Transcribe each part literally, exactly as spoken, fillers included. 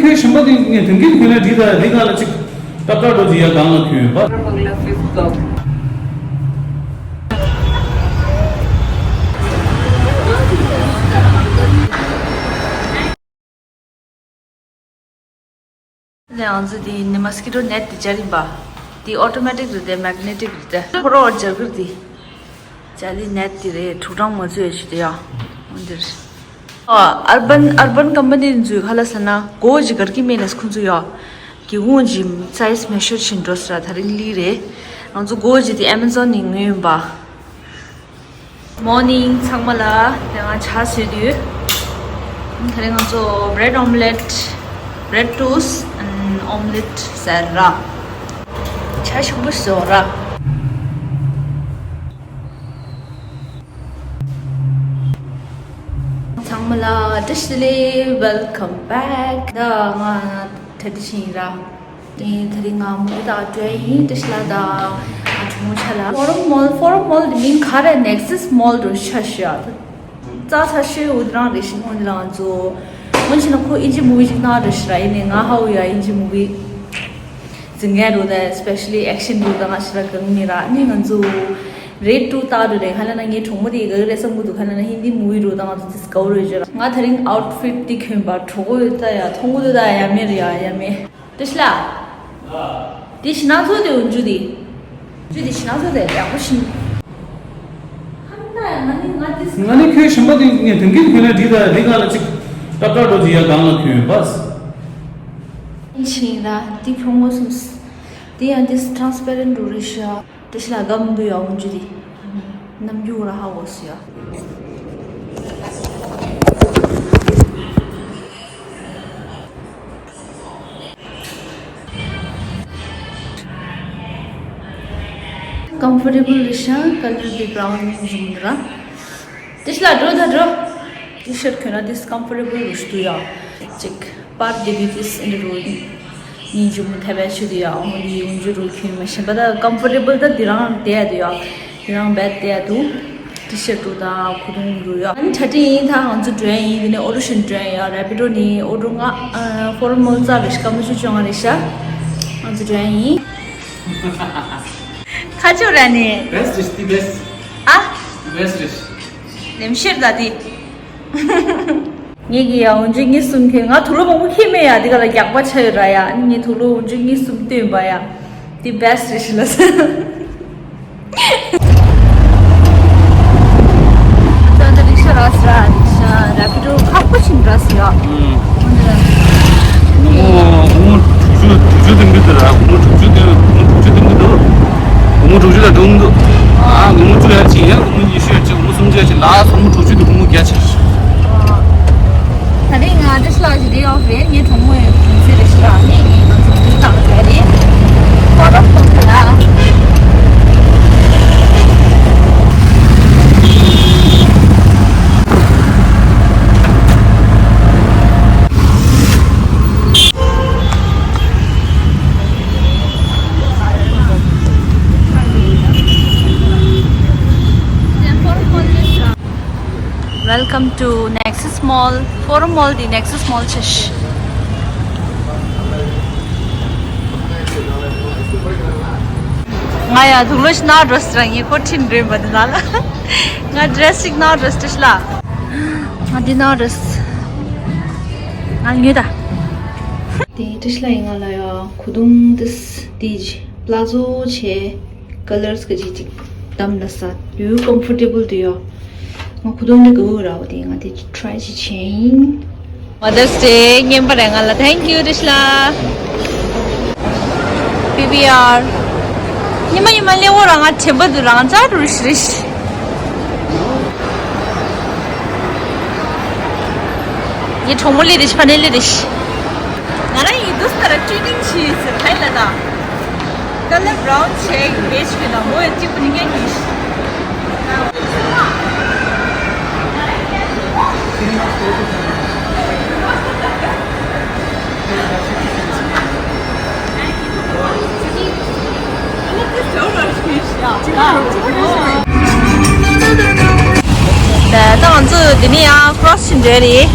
ཁྱོད་ཞིམ་པ་དེ་ངས་དོན་གྱིས་ཁྱོད་ལ་བྲིས་ད་འདི་ག་ལ་ཅིག་ཏབ་ཏབ་འགྲོ་ཅིག་ཡ་གང་ལ་ཁྱོད་པ། ང་ཚོ་དེ་ནི་མོ་སི་ཀི་ཊོ་ནེཊ་དེ་སྦྱར་ཡིན་པ། དེ་ཨོ་ཊོ་མེ་ཊིག་རེད་དེ་མེག་ནེ་ཊིག་རེད་དེ། ཁོ་རང་སྦྱར་གི་རེད་དེ། ཇ་ལི་ནེཊ་དེ་རེད། དྲུག་གྲངས་མ་ཚོད་ཡོད་ཞུ་དེ་ཡ། འོན་ཏེ་རེད། ཨ་ཨར་བན་ཨར་བན་ཀམ་པ་ནི་འཛུལ་ག་ལ་ཟེར་ན་གོ་ཅི་གར་གི་མེ་ནས་ཁོང་ཚོ་ཡ། གི་གུང་ཇི་སའི་ཛི་མེ་ཤར་བྱེད་འགྲོ་ཟེར་ད་རིང་ལི་རེད། ང་ཚོ་གོ་ཅི་དེ་ཨེ་མ་ཛོན་ནས་ཉོས་ཡིན་པ། Morning ཚང་མ་ལ། དེ་ང་ཇ་བཟོས་དུས། དེ་རིང་ང་ཚོ་bread omelette, bread toast and omelette ཟེར་ར། ཇ་ཞིམ་པོ་བཟོ་ར། ཚང་མ་ལ་བཀྲ་ཤིས་བདེ་ལེགས། Welcome back. ད་ང་གྲ་སྒྲིག་བྱེད་ཡིན་ར། དེ་དེ་རིང་ང་མུ་གུ་དང་ཏྲེ་ཡིན། ཏྲེ་ཤ་ལ་དང་ཨ་ཁྲུང་མོ་ཆ་ལ། Forum Mall, Forum Mall དེ་མིང་ག་རེ། Nexus Mall འགྲོ་ཤ་ཤ། རྩ་ས་ཤོད་འུ་དེ་རང་རེད་ཤི་མོ་འདི་ལ་ང་ཚོ། མོན་ཆེ་ན་ཁོ་ཨིན་ཇི་མུ་བི་ཅིག་ན་རེ་ཤི་ར་ཡིན་ནས་ང་ཧ་འུ་ཡ་ཨིན་ཇི་མུ་བི་ཟིན་ངན་རུ་ད་especially action རུ་ད་ང་ཤི་ར་གང་ནི་ར་ནི་ང་ཚོ། རེད་ཀྲུ་ཏ་རུ་རེད་ཁ་ལ་ན་ངའི་གྲོགས་མོ་དེ་ག་རེ་བསམ་གི་འདུག་ཁ་ལ་ན་ཧིན་དི་མུ་བི་རུ་ད་ང་ཚོ་ཏིས་གའུ་རུ་ཇོ་ར། ང་དེ་རིང་outfit དེ་གྱོན་པ་གྲོགས་འུ་ད་ཡ་མཐོང་གི་འདུག་ད་ཡ་མེ་རུ་ཡ་ཡ་མེ། ཏི་ཤ་ལ། དེ་ཤི་ན་ཚོ་དེ་འུན་ཇུ་དེ། ཇུ་དེ་ཤི་ན་ཚོ་དེ་ཡག་པོ་ཤི། ཧམ་ད་ང་ནི་ང་དེ། ང་ནི་ཁྱོད་ཞིམ་པ་དེ་ངས་དོན་གྱིས་ཁྱོད་ལ་བྲིས་ད་འདི་ག་ལ་ཅིག་ཏབ་ཏབ་འགྲོ་ཅིག་ཡ་གང་ལ་ཁྱོད་པས། ཤི་ཡིན་ད་དེ་ཁྱོད་ངོ་སུམ་སི། དེ་ཡང་དེ་transparent འགྲོ་རེད་ཤི་ཡ། དེ་ཤི་ལ་གམ་འདུ་ཡ་འུན་ཇུ་དེ། རྣམ་འགྱུར་ར་ཧ་གོ་སི་ཡ། Comfortable རེད་ཤག color དེ་brown ཡིན་བཟུང་ར། དེ་ཤ་ལ་འགྲོ་ད་འགྲོ། T-shirt གྱོན་ན་དེ་comfortable རུ་ཞུ་ཡ། ཅིག་པར་དེ་བི་དེ་ཨིན་རུ་ཉིན་ཇུ་མུ་ཐེ་བའི་ཆུ་དེ་ཡ་འོ་ནི་ཡུན་ཇུ་རུ་གྱོན་མ་ཤེས་པ་ད་comfortable ད་དེ་རང་དེ་ཡ་དེ་ཡ། ཁྱེད་རང་བེད་དེ་ཡ་དུ། ཊི་ཤར་དུ་དང་ཁུ་ཏུང་རུ་ཡ། ཨ་ནི་ཁྲ་ཁྲི་ཡིན་ད་ང་ཚོ་འགྲོ་ཡ་ཡིན། དེ་ནས་ཨོ་ཊོ་ཤིན་འགྲོ་ཡ་ཡ། རེ་པི་ཌོ་ནི་ཨོ་ཊོ་ང་ཨ་ཧྥོ་རམ་མོལ་རྩ་རེ་ཤི་ཀ་མ་ཆུ་ཅོ་ང་རེ་ཤ། ང་ཚོ་འགྲོ་ཡ་ཡིན། ཁ་ཆོ་ར་ནི། Best is the best. ཨ། Best is. ནེམ་ཤེར་ད་དི། ངེད་ཀྱི་ཡ་འོན་ཅུ་གཉིས་གསུམ་ཁྱེད་ང་དུག་ལོག་མང་པོ་ཁྱེད་མེད་ཡ་འདི་ག་ལ་རྒྱག་པ་ཆ་ཡོད་ར་ཡ། ངས་དུག་ལོག་འོན་ཅུ་གཉིས་གསུམ་བཏོན་པ་ཡ། འདི་best རེད་ཤི་ལ་ཟེར། ད་འདི་རིག་ཤ་ར་སི་ར་རིག་ཤ་ར་པི་ཌོ་ཁག་པོ་ཕྱིན་ར་སི་ཡ། ཨུམ། ཨོ། ཨོ། དྲུག་ཅུ་དྲུག་ཅུ་སྟོན་གྱི་འདུག་ར། དྲུག་ཅུ་སྟོན་དྲུག་ཅུ་སྟོན་གྱི་འདུག་དྲུག་ཅུ་དང་དྲུག་འདུག་ཨ་དྲུག་ཅུ་ཡར་ཕྱིན་ཡ། དྲུག་ཅུ་ཉི་ཤུ་ཡར་ཕྱིན། དྲུག་ཅུ་སུམ་ཅུ་ཡར་ཕྱིན། ལ་སོ་མོ་དྲུག་ཅུ་དང་དྲུག་བརྒྱ་ཕྱིན། ད་རེས་ང་ཏྲེ་ཤ་ལ་ཞི་བདེ་ཡོད་རེད། ངའི་གྲོགས་མོ་ཡོད་ཁུང་ཚེ་རེ་ཤི་ར་ནི་ངའི་ང་ཚོ་འདི་དང་རེད་རེད། ཁོ་རོ་ཁོང་ཁ་ལ། Welcome to Nexus Mall. Forum Mall དེ་Nexus Mall ཆེ་ཤི། ང་ཡ་དུག་ལོག་ཤི་ན་འགྲོ་སི་ར་ངའི་ཁོ་ཁྲིན་རེད་པ་འདི་ན་ལ། ང་ཌི་རེ་སི་ཞིག་ན་འགྲོ་སི་ཏྲེ་ཤ་ལ། ང་འདི་ན་འགྲོ་སི། ང་ཉོས་ད། དེ་ཏྲེ་ཤ་ལ་ཡིན་ང་ལ་ཡ་ཁུ་དུང་དིས་དེ་ཇི་པླ་ཛོ་ཆེ། ཀ་ལར་སི་ག་ཅིག་ཅིག་དམ་ལ་ས་ཡོད། ཀམ་ཕོར་ཊེ་བལ་དུ་ཡོད། ང་ཁུ་དུང་འདི་ག་བོ་ར་བ་དེ་ང་དེ་ཊི་རའི་ཅིག་བྱས་ཡིན། Mother's Day རྔན་པ་རེད་ང་ལ། Thank you ཏྲེ་ཤ་ལ། པི་བི་ཨར། ཉི་མ་ཉི་མ་སླེ་བོ་རང་ང་དྲན་པ་འདུག་རང་ཅག་རུ་ཤི་རི་ཤི། ངའི་གྲོགས་མོ་ལི་རི་ཤི་ཕ་ནེ་ལི་རི་ཤི། ང་རང་ཡིན་དུས་ལྟར་ཊུ་ནིང་བྱས་ཟེར་ཧའི་ལ་ད། ཀ་ལར་བྷ་རའུན་བྱས་བེཇ་གི་ན་མོ་ཡང་གཅིག་པུ་ནི་ངས་ཉིས། ད་ང་ཚོ་འདི་ནས་ཡང་ཀྲོ་སི་ཕྱིན་འགྲོ་རེད།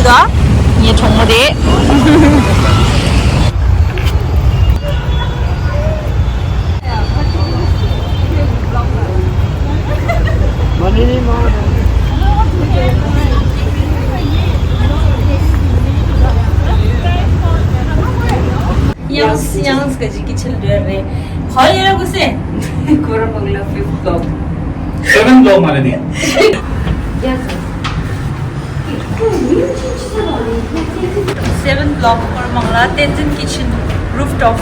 ད་ངའི་གྲོགས་མོ་རེད། ཡང་ཡང་ག་ཅིག་གི་ཆེད་ལ་རེད། ག་ཡེ་ར་གུ་སེ། གོ་ར་པག་ལ་fifth block seventh block མ་རེད་ནི། Seventh block གོ་ར་མང་ལ་བསྟན་འཛིན་kitchen rooftop.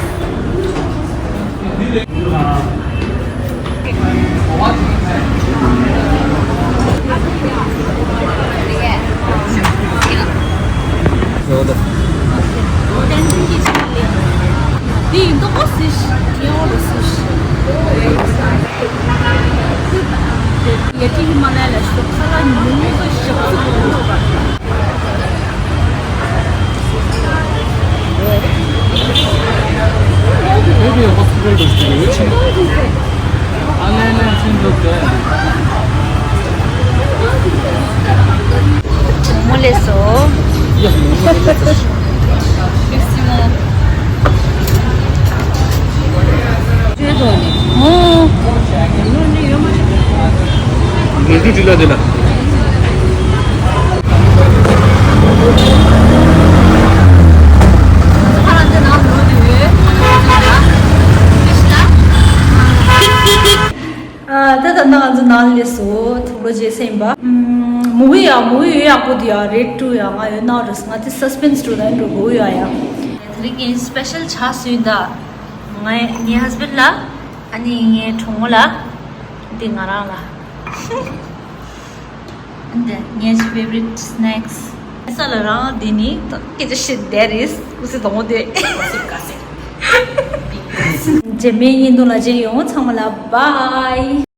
མོ་ལས་སོ། ཨ། ད་ད་ལྟ་ང་ཚོ་ནང་ལས་སོ། དུག་ལོ་རྗེས་སེམས་པ། མུ་བི་ཡ་མུ་བི་ཡོད་ཡག་པོ་འདུག་ཡ། རེད་ཊུ་ཡ་ང་ཡོད་ན་རེད། ང་དེ་སི་སི་པེན་སི་འགྲོ་ན་འགྲོ་དགོས་ཡ་ཡ། དེ་རིང་གི་སི་པེ་ཤལ་ཆ་སུ་ཡིན་ད། ངའི་ངའི་ཧ་སི་བེན་ལ། ཨ་ནི་ངའི་གྲོགས་མོ་ལ། འདི་ང་རང་ལ། འདི་ངའི་favorite snacks. ས་ལ་རང་འདི་ནི་སྐད་ཆ་བཤད་བསྡད་རེད། ཀུ་སི་དང་པོ་དེ། རྗེས་མའི་བརྙན་ཐུང་ལ་མཇལ་ཡོང་། ཚང་མ་ལ་bye.